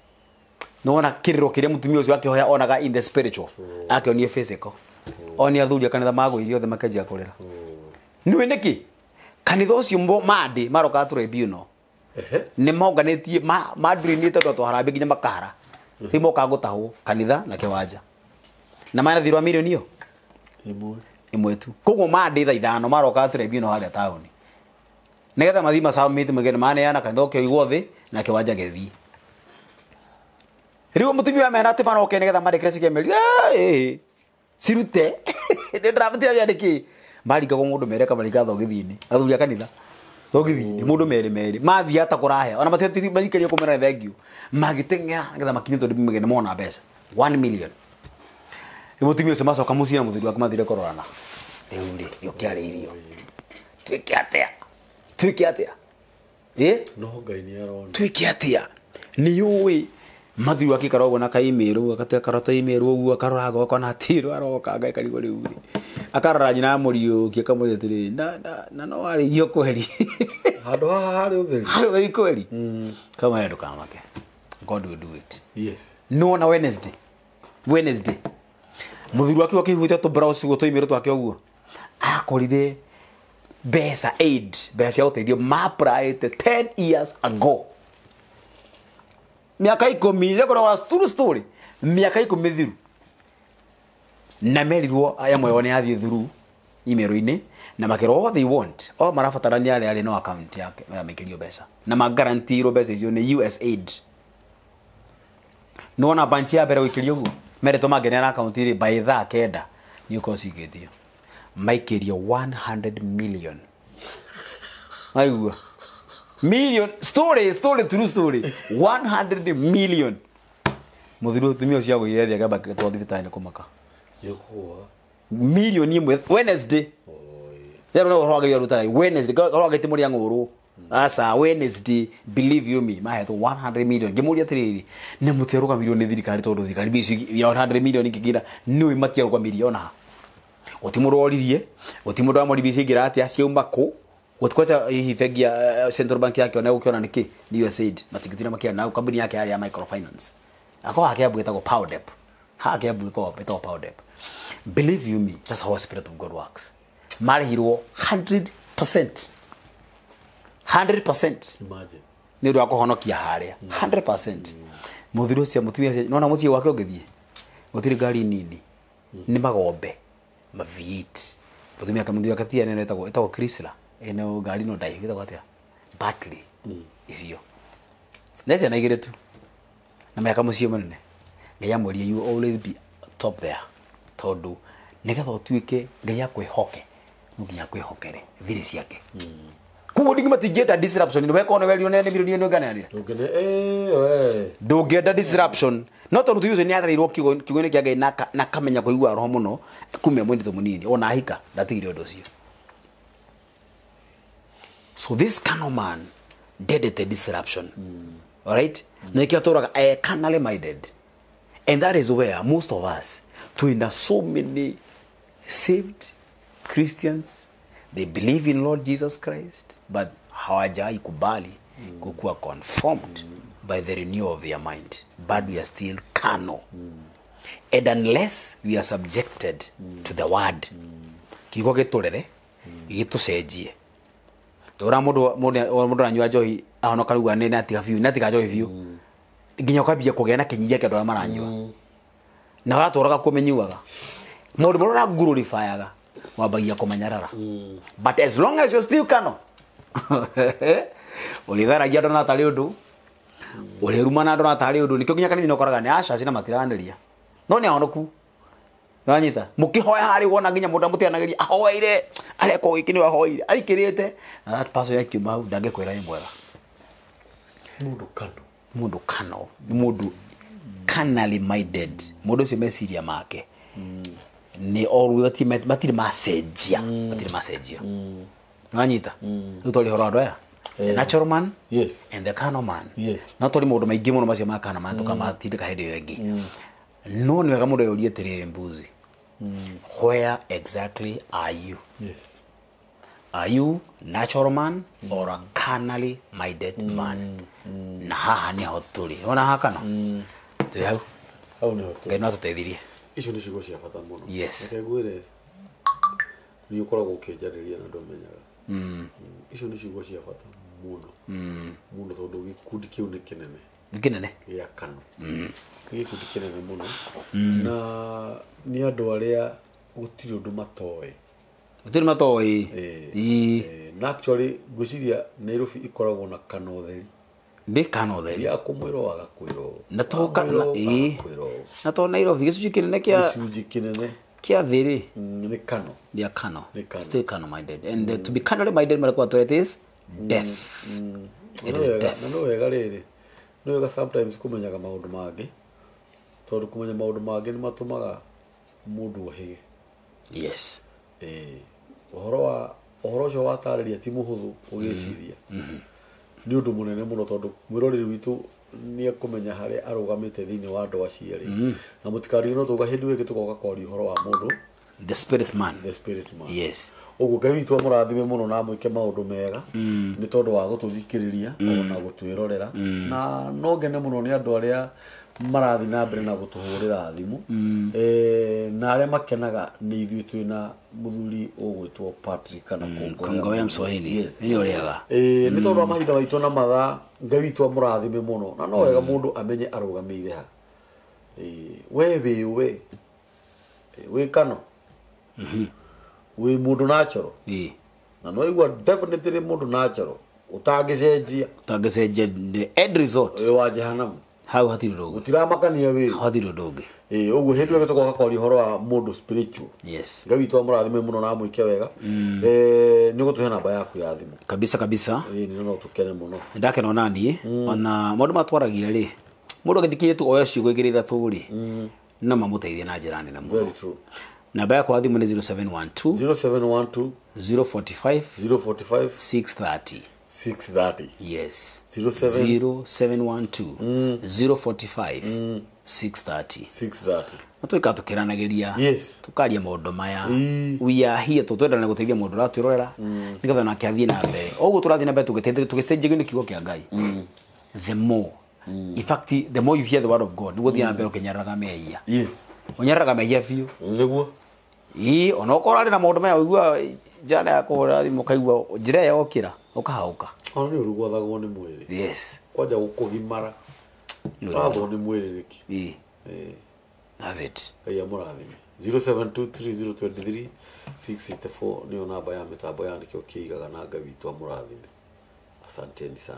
Nĩwona kĩrĩro kĩrĩa mũtumia ũcio akĩhoya onaga in the spiritual, akĩonie physical. Onia athuri a kanitha magũirie othe makĩanjia kũrĩra. Nĩũĩ nĩkĩ? Kanitha ũcio mandĩ maroka tribunal. Nĩ monganĩtie mandurinĩte andũ a harambee nginya makahara. Rĩu mokaga gũtahwo kanitha na kĩwanja. Na manathirwo milioni ĩyo ĩmwe tu. Koguo mandĩ thaa ithano maroka tribunal harĩa taũni. Nĩgetha mathiĩ masubmit mũgeni maneana kanitha ũkĩoigwo thĩ na kĩwanja gĩthiĩ. Rĩu mũtumia amera atĩ maroke nĩgetha marĩkĩre cikĩmeri. Cirute. Nĩ ndĩrabatira mĩandĩki. Maringagwo mũndũ mere kamaringa thogithi-inĩ. Athuri a kanitha. Thogithi-inĩ mũndũ mere mere. Mathiĩ ata kũrahe. Ona matirĩkerio kũmera thank you. Magĩteng'era nĩgetha makinye tondũ mũgeni mona mbeca. 1 million. Mũtumia ũcio macoka mũciĩ na mũthuri wake mathire kũrorana. Rĩu rĩ, gĩũkĩarĩirio. Twĩke atĩa? Twĩke atĩa? No Ngai nĩ arona. Twĩke atĩa? Nĩ ũĩ mathuri wake karogwo na kaimĩrwo agatua karota imĩrwo ũguo akarora gakona atĩrwo aroka Ngai karigwo rĩu rĩ. Akarora nyina amũriũkie akamwĩra atĩrĩrĩ, na no warĩirio kweri. Handũ haha harĩ ũtheri. Harĩ ũtheri kweri. Kama ndũkamake. God will do it. Yes. No na Wednesday. Wednesday. Mũthuri wake akĩhutia tũ browse ũguo tũimĩrwo twake ũguo. Akorire mbeca aid, mbeca cia ũteithio ma-applyĩte 10 years ago. Miaka 10, yakoragwo true story. Miaka 10 mĩthiru. Na merirwo aya mwe nĩ athiĩ through email-inĩ na makĩrwo all they want. O marabatarania arĩa arĩ no account yake maramĩkĩrio mbeca. Na magarantirwo mbeca icio nĩ USAID. Nĩwona branch ya mbere gũikĩrio ũguo? Meretwo mangĩneana akaunti rĩ by thaa 9 nĩ ũkorwo cigĩtio. Maikĩrio 100 million. Aigua. Million story true story 100 million. Muthuri utumia ucio agwire thia gamba twa thibitarĩ nĩ kũmaka. Yũkũa. Milioni ĩmwe Wednesday. Rero no ũhoro wagĩrĩirwo rutaga Wednesday ũhoro wagĩte mũrĩa ng'ũrũ. Asa Wednesday believe you me mahetwo 100 million. Ngĩmũria atĩrĩrĩ nĩ mũtiarũgamirio nĩ thirikari tondũ thirikari mbici ya 100 million ingĩkĩra nĩũĩ matiarũgamirie ona. Gũti mũndũ woririe, gũti mũndũ wamũririe mbici ingĩra atĩa ciauma kũ. Gũtikwacha hihi bengi ya Central Bank yake ona gũkĩona nĩkĩ nĩ USAID matingĩtira makĩona na kambuni yake yarĩ ya microfinance. Ako hake ambu ĩtagwo Powdep. Hake ambu ĩtagwo Powdep. Believe you me, that's how the Spirit of God works. Marĩhirwo 100%. 100%. Imagine. Nĩ ũndũ wa kũhonokia harĩa. 100%. Mũthuri ũcio mũtumia ũcio nona mũciĩ wake ũngĩthiĩ. Gũtirĩ ngari nini. Nĩ magombe. Ma V8. Mũtumia ake mũthuri wake nene ĩtagwo Chrysler. Ĩno ngari no ndaihu ĩtagwo atĩa? Bartley. Icio. Nĩ ciana igĩrĩ tu. Na mĩaka mũciĩ mũnene. Ngai amwĩrire you always be top there. Tondũ nĩgetha ũtuĩke Ngai akwĩhoke no nginya akwĩhokere thiri ciake. Koguo ndingi matingĩenda disruption nĩ weka ona werio nĩ milioni ĩno ngananĩra. Ndũngĩne we. Ndũngĩenda disruption no tondũ tuyu ũcio nĩ arereirwo kiugo-inĩ kĩa Ngai na akamenya kũigua roho mũno kumia mwendito mũnini ona ahika ndatigire ũndũ ũcio. So this carnal man ndendete disruption. All right? Na nĩkĩo atũraga carnally minded. And that is where most of us twina so many saved Christians, they believe in Lord Jesus Christ, but hawajai kubali kukuwa conformed by the renewal of their mind. But we are still carnal. And unless we are subjected to the word, kiugo gĩtũrere, gĩtũcenjie. Ndũra mũndũ aranyua njohi ahonoka rĩu nĩ atiga biũ, nĩ atiga njohi biũ. Nginya ũkambia kũgĩa na kĩnyihia kĩa andũ arĩa maranyua. Na watũraga kũmĩnyuaga. Maũndũ marĩa ũragurũrĩbayaga wambagia kũmanyarara. But as long as you're still carnal, ũrĩtharagia andũ na atarĩ ũndũ, ũrĩrumana andũ na atarĩ ũndũ, nĩkĩo nginya kanitha-inĩ ũkoraga nĩ acaci na matiranĩria. No nĩ ahonoku. Nĩwanyita? Mũkĩhoya harĩ wona nginya mũndũ amũteanagĩria ahoeire, areka o gĩkĩ nĩwe ahoeire, aikĩrĩte. Na that person akiuma hau ndangĩkwĩra nĩ mwega. Mũndũ carnal. Mũndũ carnal. Nĩ mũndũ carnally minded. Mũndũ ũcio meciria make nĩ always matirĩ macenjia, matirĩ macenjia. Nĩwanyita? Rĩu twarĩ ũhoro wa andũ aya. The natural man, yes, and the carnal man. Yes. No twarĩ maũndũ maingĩ mũno macio ma carnal man tũkamatindĩka hĩndĩ ĩyo ĩngĩ. No nĩ wega mũndũ eyũrie atĩrĩrĩ mbuzi. Where exactly are you? Yes. Are you natural man or a carnally minded man? Na haha nĩho tũrĩ. Wona haha kana? Twĩ hau. Hau nĩho tũrĩ. Ngai no atũteithirie. Icio nĩ ciugo cia bata mũno. Yes. Reke ngwĩre nĩ ũkoragwo ũkĩnjarĩria na ndũmenyaga. Icio nĩ ciugo cia bata mũno. Mũno tondũ gĩkundi kĩu nĩ kĩnene. Nĩ kĩnene? Gĩa kano. Nĩ gĩkundi kĩnene mũno. Na nĩ andũ arĩa gũtirĩ ũndũ matoĩ. Gũtirĩ matoĩ. Na actually ngwĩciria Nairobi ĩkoragwo na kano theri. Nĩ kano theri. Ya kũmwĩrwo agakwĩrwo. Na to na to Nairobi gĩcunjĩ kĩnene kĩa gĩcunjĩ kĩnene kĩa thĩ rĩ. Nĩ kano. They are carnal. Nĩ carnal. Still carnal minded. And to be carnally minded marakwa it is death. It is death. Na no wega rĩrĩ. No wega sometimes kũmenyaga maũndũ mangĩ. Tondũ kũmenya maũndũ mangĩ nĩ matũmaga mũndũ ohĩge. Yes. Ũhoro ũcio watarĩria ti mũhũthũ ũgĩciria. Nĩ ũndũ mũnene mũno tondũ mwĩroreri witũ nĩ ekũmenya harĩa arũgamĩte thĩinĩ wa andũ acio erĩ. Na mũtikarigwo no tũga hĩndĩ ĩngĩ tũgoka kwaria ũhoro wa mũndũ. The spirit man. The spirit man. Yes. Ũguo Ngai witũ amũrathime mũno na amwĩke maũndũ mega nĩ tondũ wa gũtũthikĩrĩria ona gũtwĩrorera. Na no ngene mũno nĩ andũ arĩa marathiĩ na mbere na gũtũhũrĩra thimũ. Na arĩa makenaga nĩ ithuĩ twĩna mũthuri ũgwĩtwo Patrick kana Kongoya Mswahili. Yes. Nĩ ũrĩaga. Nĩ tondũ wa mahinda maitũ na mathaa Ngai witũ amũrathime mũno. Na no wega mũndũ amenye arũgamĩire ha. We wĩ we. Wĩ kano. Wĩ mũndũ natural. Na no igua definitely mũndũ natural. Ũtangĩcenjia. Ũtangĩcenjia the end result. Wĩ wa jehanamu. Hau hatirĩ ũndũ ũngĩ. Gũtiramakania wĩ. Hau hatirĩ ũndũ ũngĩ. Ĩĩ, ũguo hĩndĩ ĩyo tũgoka kwaria ũhoro wa mũndũ spiritual. Yes. Ngai witũ amũrathime mũno na amwĩke wega. Nĩ ũgũtũhe namba yaku ya thimũ. Kabisa kabisa. Ĩĩ, nĩ no tũkene mũno. Ndakena ona niĩ ona maũndũ matwaragia rĩ, mũndũ agĩthikĩrĩria tu oya ciugo igĩrĩ ithatũ rĩ, no mamũteithie na njĩra nene mũno. Very true. Namba yakwa ya thimũ nĩ 0712 0712 045 045 630. 630. Yes. 07 0712 045 630. 630. Na tũikara tũkĩranagĩria. Yes. Tũkaria maũndũ maya. We are here tũtwendana gũteithia mũndũ ũratwĩrorera nĩgetha nake athiĩ na mbere. O ũguo tũrathiĩ na mbere tũgĩcenjagio nĩ kiugo kĩa Ngai. The more, in fact, the more you hear the word of God, nĩguo ũthiĩ na mbere ũkĩnyararaga mehia. Yes. Ũnyararaga mehia biũ. Nĩguo. Ĩĩ, ona okorwo arĩ na maũndũ maya ũigua njana ya kũhũra thimũ ũkaigua njĩra ĩyo yokĩra ũkahaũka. Ona nĩ ũru gwathagwo nĩ mwĩrĩ. Yes. Kwanja gũkũgimara. Nĩ ũru. Wathwo nĩ mwĩrĩ nĩkĩ? Ĩĩ. Ĩĩ. That's it. Ngai amũrathime. 0723023684 nĩyo namba ya mĩtambo ya Nĩkĩo Kĩigaga na Ngai witũ amũrathime. Asanteni sana.